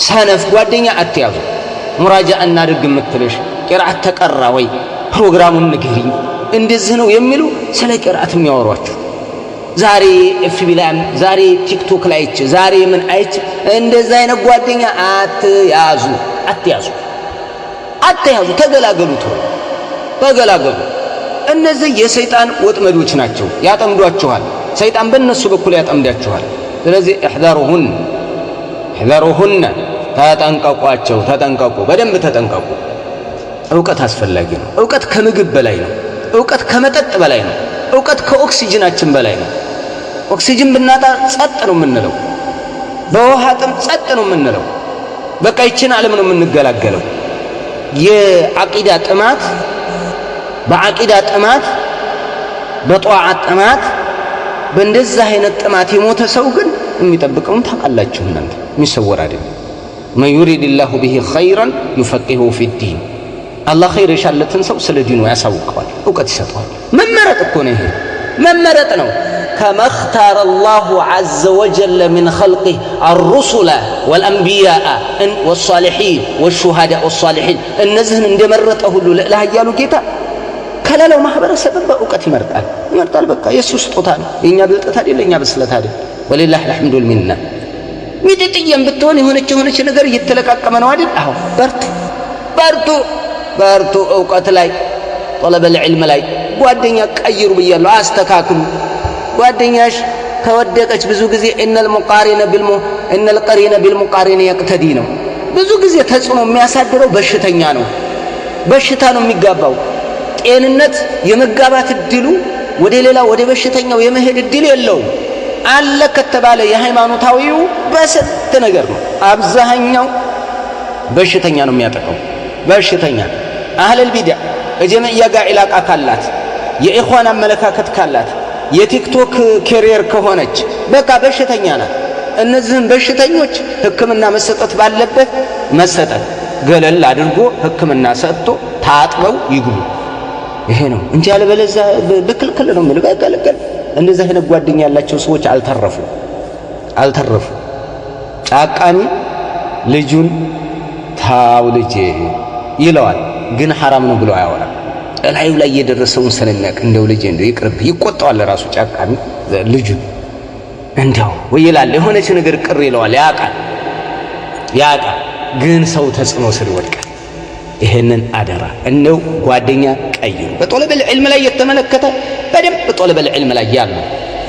ሰነፍ ጓደኛ አትያዙ። ሙራጃ እናድርግ የምትልሽ ቂርአት ተቀራ ወይ ፕሮግራሙን ንገሪኝ እንደዚህ ነው የሚሉ ስለ ቂርአት የሚያወሯችሁ ዛሬ FB ላይ፣ ዛሬ ቲክቶክ ላይ አይቼ፣ ዛሬ ምን አይቼ፣ እንደዚህ አይነት ጓደኛ አትያዙ፣ አትያዙ፣ አትያዙ። ተገላገሉ፣ ተው ተገላገሉ። እነዚህ የሰይጣን ወጥመዶች ናቸው፣ ያጠምዷችኋል። ሰይጣን በእነሱ በኩል ያጠምዳችኋል። ስለዚህ احذروهن احذروهن፣ ተጠንቀቋቸው፣ ተጠንቀቁ፣ በደንብ ተጠንቀቁ። እውቀት አስፈላጊ ነው። እውቀት ከምግብ በላይ ነው። እውቀት ከመጠጥ በላይ ነው። እውቀት ከኦክሲጅናችን በላይ ነው። ኦክሲጅን ብናጣ ጸጥ ነው የምንለው። በውሃ ጥም ጸጥ ነው የምንለው። በቃ ይችን ዓለም ነው የምንገላገለው። የዓቂዳ ጥማት፣ በዓቂዳ ጥማት፣ በጧዓት ጥማት፣ በእንደዚህ አይነት ጥማት የሞተ ሰው ግን የሚጠብቀውን ታውቃላችሁ እናንተ፣ የሚሰወር አይደለም። من يرد الله به خيرا يفقهه في الدين። አላህ ኸይር የሻለትን ሰው ስለ ዲኑ ያሳውቀዋል፣ እውቀት ይሰጠዋል። መመረጥ እኮ ነው ይሄ፣ መመረጥ ነው። كما اختار الله عز وجل من خلقه الرسل والأنبياء والصالحين والشهداء والصالحين፣ እነዚህን እንደመረጠ ሁሉ ልዕለ ኃያሉ ጌታ ከሌላው ማህበረሰብን በእውቀት ይመርጣል፣ ይመርጣል። በቃ የእሱ ስጦታ ነው። የእኛ ብልጠት አይደል፣ የእኛ ብስለት አይደል። ولله الحمد والمنة። ሚጥጥዬም ብትሆን የሆነች የሆነች ነገር እየተለቃቀመ ነው አይደል? አዎ፣ በርቱ፣ በርቱ፣ በርቱ። እውቀት ላይ፣ طلب العلم ላይ ጓደኛ ቀይሩ ብያለሁ፣ አስተካክሉ። ጓደኛሽ ከወደቀች ብዙ ጊዜ إن القرين بالمقارن يقتدي ነው። ብዙ ጊዜ ተጽዕኖ የሚያሳድረው በሽተኛ ነው። በሽታ ነው የሚጋባው። ጤንነት የመጋባት እድሉ ወደ ሌላ ወደ በሽተኛው የመሄድ እድል የለውም። አለ ከተባለ የሃይማኖታዊው በስንት ነገር ነው። አብዛኛው በሽተኛ ነው የሚያጠቃው። በሽተኛ አህለል ቢድዕ ከጀምዕያ ጋር علاقة ካላት፣ የኢኽዋን አመለካከት ካላት፣ የቲክቶክ carrier ከሆነች በቃ በሽተኛ ናት። እነዚህም በሽተኞች ሕክምና መሰጠት ባለበት መሰጠት፣ ገለል አድርጎ ሕክምና ሰጥቶ ታጥበው ይግቡ። ይሄ ነው እንጂ አለበለዚያ ብክልክል ነው የምልህ። በክልክል እንደዚህ አይነት ጓደኛ ያላቸው ሰዎች አልተረፉ፣ አልተረፉ። ጫቃሚ ልጁን ታው ልጄ ይለዋል፣ ግን ሐራም ነው ብሎ አያወራም። እላዩ ላይ የደረሰውን ስለሚያውቅ እንደው ልጄ እንደው ይቅርብ ይቆጣዋል። ራሱ ጫቃሚ ልጁን እንደው ወይ ይላል፣ የሆነች ነገር ቅር ይለዋል። ያውቃል፣ ያውቃል፣ ግን ሰው ተጽዕኖ ስር ይወድቃል። ይሄንን አደራ እንደው ጓደኛ ቀይሩ። በ طلب العلم ላይ የተመለከተ በደንብ طلب العلم ላይ ያሉ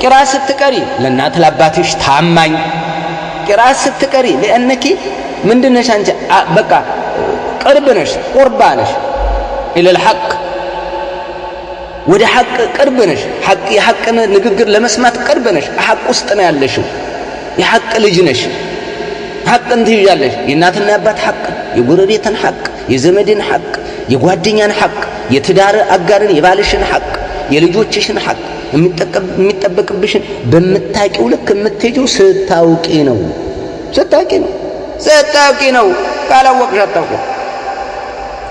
ቂራአት ስትቀሪ ለእናት ለአባትሽ ታማኝ፣ ቂራአት ስትቀሪ لأنك ምንድነሽ አንቺ? በቃ ቅርብ ነሽ፣ ቁርባ ነሽ إلى الحق፣ ወደ ሐቅ ቅርብ ነሽ። ሐቅ የሐቅን ንግግር ለመስማት ቅርብ ነሽ። ሐቅ ውስጥ ነው ያለሽው። የሐቅ ልጅ ነሽ። ሐቅን ትይዣለሽ። የእናትና የአባት ሐቅ፣ የጎረቤትን ሐቅ፣ የዘመድን ሐቅ፣ የጓደኛን ሐቅ፣ የትዳር አጋርን የባልሽን ሐቅ፣ የልጆችሽን ሐቅ፣ የሚጠበቅብሽን በምታቂው ልክ የምትሄጂው ስታውቂ ነው። ስታውቂ ነው። ስታውቂ ነው። ካላወቅሽ አታውቂም።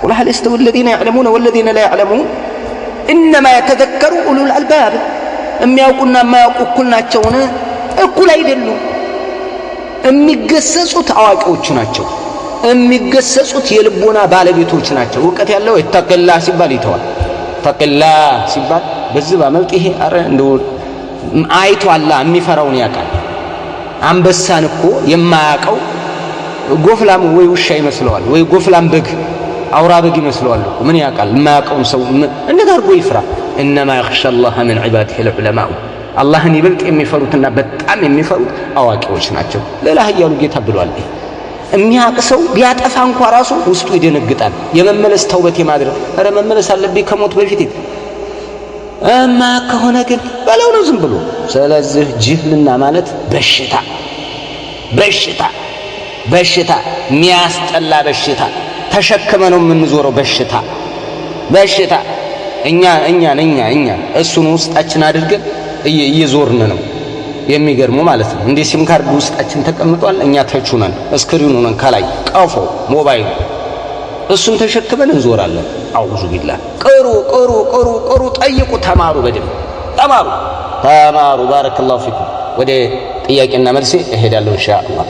قل هل يستوي الذين يعلمون والذين لا يعلمون إنما يتذكر أولو الألباب። የሚያውቁና የማያውቁ እኩል ናቸውን? እኩል አይደሉም። የሚገሰጹት አዋቂዎች ናቸው። የሚገሰጹት የልቦና ባለቤቶች ናቸው። እውቀት ያለው اتق الله ሲባል ይተዋል። اتق الله ሲባል በዚህ ባመልጥ ይሄ አረ እንደው አይቷላ የሚፈራውን ያውቃል። አንበሳን እኮ የማያውቀው ጎፍላም ወይ ውሻ ይመስለዋል፣ ወይ ጎፍላም በግ፣ አውራ በግ ይመስለዋል እኮ። ምን ያውቃል? የማያውቀውን ሰው እንዴት አድርጎ ይፍራ? إنما يخشى الله من عباده العلماء። አላህን ይበልጥ የሚፈሩትና በጣም የሚፈሩት አዋቂዎች ናቸው። ሌላ ኃያሉ ጌታ ብሏል። የሚያውቅ ሰው ቢያጠፋ እንኳ ራሱ ውስጡ ይደነግጣል። የመመለስ ተውበት የማድረግ ኧረ መመለስ አለብኝ ከሞት በፊት። እማያውቅ ከሆነ ግን በለው ነው ዝም ብሎ። ስለዚህ ጅህልና ማለት በሽታ፣ በሽታ፣ በሽታ፣ የሚያስጠላ በሽታ ተሸክመ ነው የምንዞረው። በሽታ፣ በሽታ እኛ እኛን እኛ እኛ እሱን ውስጣችን አድርገን እየዞርን ነው። የሚገርመው ማለት ነው። እንደ ሲም ካርድ ውስጣችን ተቀምጧል። እኛ touch ኡ ነን፣ screen ኡ ነን፣ ከላይ ቀፎ ሞባይሉ እሱን ተሸክመን እንዞራለን። أعوذ بالله። ቅሩ፣ ቅሩ፣ ቅሩ፣ ቅሩ፣ ጠይቁ፣ ተማሩ፣ በደንብ ተማሩ፣ ተማሩ። بارك الله فيكم። ወደ ጥያቄና መልሴ እሄዳለሁ ኢንሻአላህ።